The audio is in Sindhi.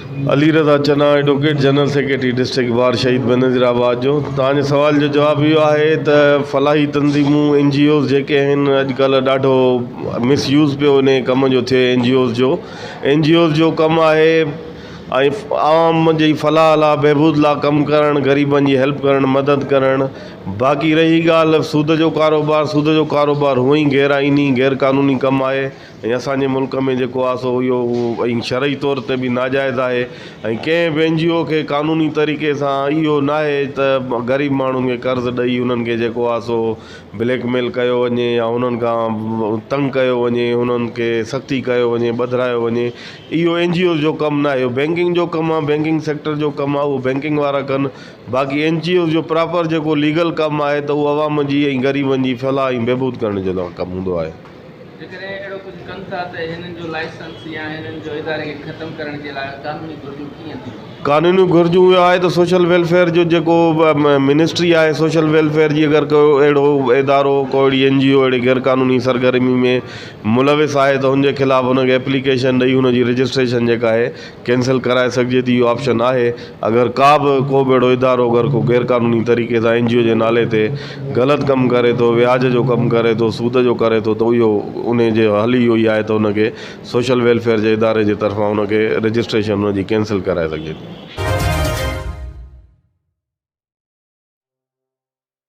Ali Raza Channa advocate general secretary district bar Shaheed Benazirabad جو توهان جي سوال جو جواب اهو آهي ته فلاحي تنظيمون اين جي اوز جيڪي آهن اڄڪلهه ڏاڍو مس يوز پيو انهي ڪم جو ٿئي اين جي اوز جو اين جي اوز جو ڪم آهي ۽ عوام جي فلاح لاء بهبود لاء ڪم ڪرڻ غريبن جي هيلپ ڪرڻ مدد ڪرڻ باقي رهي ڳالهه سود جو ڪاروبار سود جو ڪاروبار هونئن ئي غير آئيني غير قانوني ڪم آهي ۽ اسان جي ملڪ ۾ جيڪو آهي سو اهو ۽ شرعي طور تي به ناجائز آهي ۽ ڪنهن به اين جي او کي قانوني طريقي سان اهو ناهي ته غريب ماڻهن کي قرض ڏئي انهن کي جيڪو آهي سو بليڪ ميل ڪيو وڃي يا انهن کان تنگ ڪيو وڃي انهن کي سختي ڪيو وڃي ٻڌرايو وڃي اهو اين جي اوز جو ڪم ناهي اهو بينڪنگ جو ڪم آهي بينڪنگ سيڪٽر جو ڪم آهي اهو بينڪنگ وارا ڪن باقي اين جي اوز جو پراپر جيڪو ليگل ڪم آهي ته اهو عوام جي ۽ غريبن جي فلاح ۽ بهبود ڪرڻ جي لاء ڪم هوندو آهي. جيڪڏهن اهڙو ڪجهه ڪن ٿا ته هنن جو لائسنس يا هنن جو اداري کي ختم ڪرڻ جي لاء قانوني گهرجون ڪيئن ٿينديون؟ قانوني گهرجون اهو آهي ته سوشل ويلفيئر جو جيڪو منسٽري آهي سوشل ويلفيئر جي اگر ڪو اهڙو ادارو ڪو اهڙي اين جي او اهڙي غير قانوني سرگرمي ۾ ملوث آهي ته ان جي خلاف ان کي ايپليڪيشن ڏئي ان جي رجسٽريشن جيڪا آهي ڪينسل ڪرائي سگهجي ٿي اهو آپشن آهي اگر ڪا به ڪو به اهڙو ادارو اگر ڪو غير قانوني طريقي سان اين جي او جي نالي تي غلط ڪم ڪري ٿو وياج جو ڪم ڪري ٿو سود جو ڪري ٿو ته اهو ان جي حل اهو ئي آهي ته ان کي سوشل ويلفيئر جي اداري جي طرفان ان کي رجسٽريشن ان جي ڪينسل ڪرائي سگهجي ٿي.